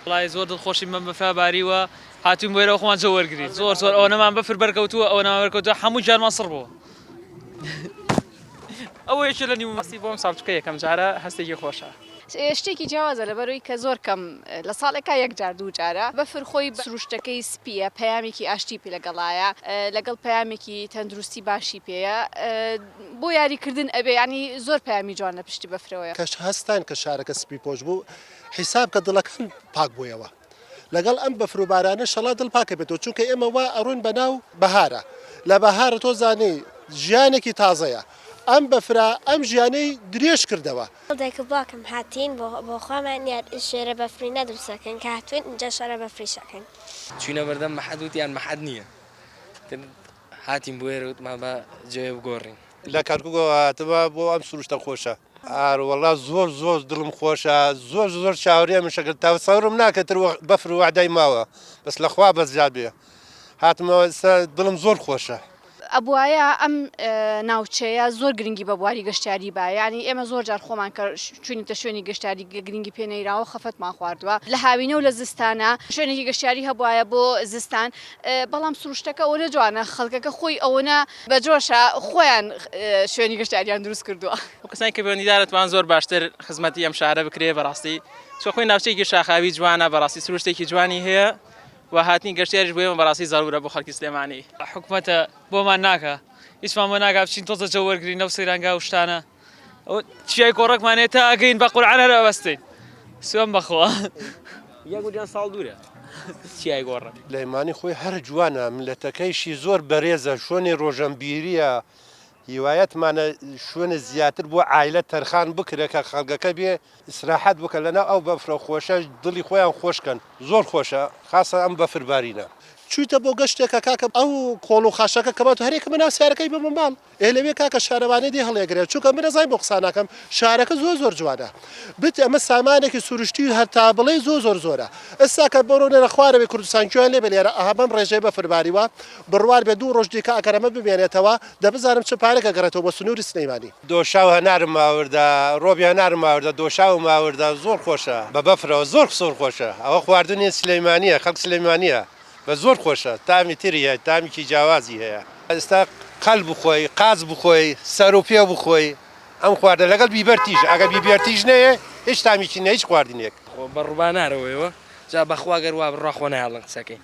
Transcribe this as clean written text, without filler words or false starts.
وەڵای زۆر دڵخۆشین بەم بەفرە باریوە هاتوین بۆ ئێرە خۆمان جەو وەرگرین زۆر زۆر ئەوەنەمان بەفر بەرکەوتووە ئەوەنەمان بەرکەوتووە هەموو گیانمان سڕ بووە ئەوە یەکێ لە نیو هەستی بۆم ساڵ چکە یەکەم جارە هەستێکی خۆشە. شتێکی جیاوازە لەبەرئەوەی کە زۆر کەم لە ساڵێکا یەک جار دوو جارە بەفر خۆی سروشتەکەی سپییە پەیامێکی ئاشتی پێ لەگەڵایە لەگەڵ پەیامێکی تەندروستی باشی پێیە بۆ یاریکردن ئەبێ یانی زۆر پەیامی جوان لە پشتی بەفرەوەیە. کە هەستاین کە شارەکە سپی پۆش بوو حیساب کە دڵەکان پاک بوویەوە لەگەڵ ئەم بەفر و بارانە شەڵا دڵ پاکە بێتەوە چونکە ئێمە وا ئەڕۆین بەناو بەهارە لە بەهارە تۆ زانی ژیانێکی تازەیە ئەم بەفرە ئەم ژیانەی درێژ کردەوە. دایک و باوکم هاتین بۆ خۆمان یار شێرە بەفرینە دروست ئەکەین کە هاتوین ئینجا شەرە بەفریش ئەکەین. چوینە بەردەم مەحەد وتیان مەحەد نییە تر هاتین بۆ ئێرە وتمان با جێ بگۆڕین. لە کەرکوکەوە هاتمە بۆ ئەم سروشتە خۆشە. ئاروەڵا زۆر زۆر دڵم خۆشە زۆر زۆر چاوەرێم شەکر تاوسەورم ناکە تر بەفر وعدای ماوە بەس لەخوا بەزیاد بێ هاتمەوە ئێستا دڵم زۆر خۆشە. ئەبوایە ئەم ناوچەیە زۆر گرنگی بە بواری گەشتیاری با یانی ئێمە زۆر جار خۆمان کە چوینەتە شوێنی گەشتیاری گرنگی پێ نەیراوە خەفەتمان خواردووە لە هاوینە و لە زستانە شوێنێکی گەشتیاری هەبوایە بۆ زستان بەڵام سروشتەکە ئەوەنە جوانە خەڵکەکە خۆی ئەوەنە بە جۆشە خۆیان شوێنی گەشتیاریان دروست کردووە. ئەو کەسانی کە پەیوەندیدارە توان زۆر باشتر خزمەتی ئەم شارە بکرێ بەڕاستی چۆ خۆی ناوچەیەکی شاخاوی جوانە بەڕاستی سروشتێکی جوانی هەیە و هاتنی گەشتیاریش بۆ ئێمە بەڕاستی زەرورە بۆ خەڵکی سلێمانی. حکومەتە بۆمان ناکا هیچمان بۆ ناکا بچین تۆزە جەو وەرگرین لەو سەیرانگا و شتانە ئەوە چیای کۆڕەکمان هەیە تا ئەگەین بە قورعان هەر ئەبەستین سوێن بەخوا. یەک ملیۆن ساڵ دوورە چیای گۆڕەک. سلێمانی خۆی هەر جوانە ملەتەکەیشی زۆر بەرێزە شۆنی رۆژەنبیریە هیوایەتمانە شوێنە زیاتر بۆ عایلە تەرخان بکرێ کە خەڵکەکە بێ ئیسراحەت بکەن لەناو ئەو بەفرە خۆشە دڵی خۆیان خۆش کەن زۆر خۆشە خاسە ئەم بەفر بارینە. چویتە بۆ گەشتێکە کاکە ئەو کۆڵ و خاشاکە کە ماتو هەرێکە بەناو سیارەکەی ببە ماڵ ئێ لەوێ کاکە شارەوانی دێ هەڵیەگرێ چونکە من ئەزانم بۆ قسە ناکەم شارەکە زۆر زۆر جوانە بت ئەمە سامانێکی سروشتی هەر تا بڵێی زۆر زۆر زۆرە ئێستا کە بڕۆنە لە خوارەوەی کوردستان گوێیان لێ بێ لێرە ئەها بەم ڕێژەیە بەفر باریوە بڕوار بێ دوو ڕۆژ دیکە ئەگەر ئەمە بمێنێتەوە دە بزانم چ پارێک ئەگەڕێتەوە بۆ سنووری سلیمانی. دۆشاو هەنارم ماوردە ڕۆبی هەنارم ماوردە دۆشاوم ماوردە زۆر خۆشە بە بەفرەوە زۆر زۆر خۆشە ئەوە خواردنی سلیمانیە خەڵک سلیمانیە بە زۆر خۆشە تامی تری هەیە تامیکی جیاوازی هەیە. ئێستا قەل بخۆی قاز بخۆی سەر و پێ بخۆی ئەم خواردنە لەگەڵ بیبەر تیژ ئەگەر بیبەر تیژ نەیە هیچ تامیکی نیە هیچ خواردنێک. خۆ بە ڕوبانارەوەیەوە جا بەخوا گەر وا بڕوا خۆ نایەڵن قسەکەین.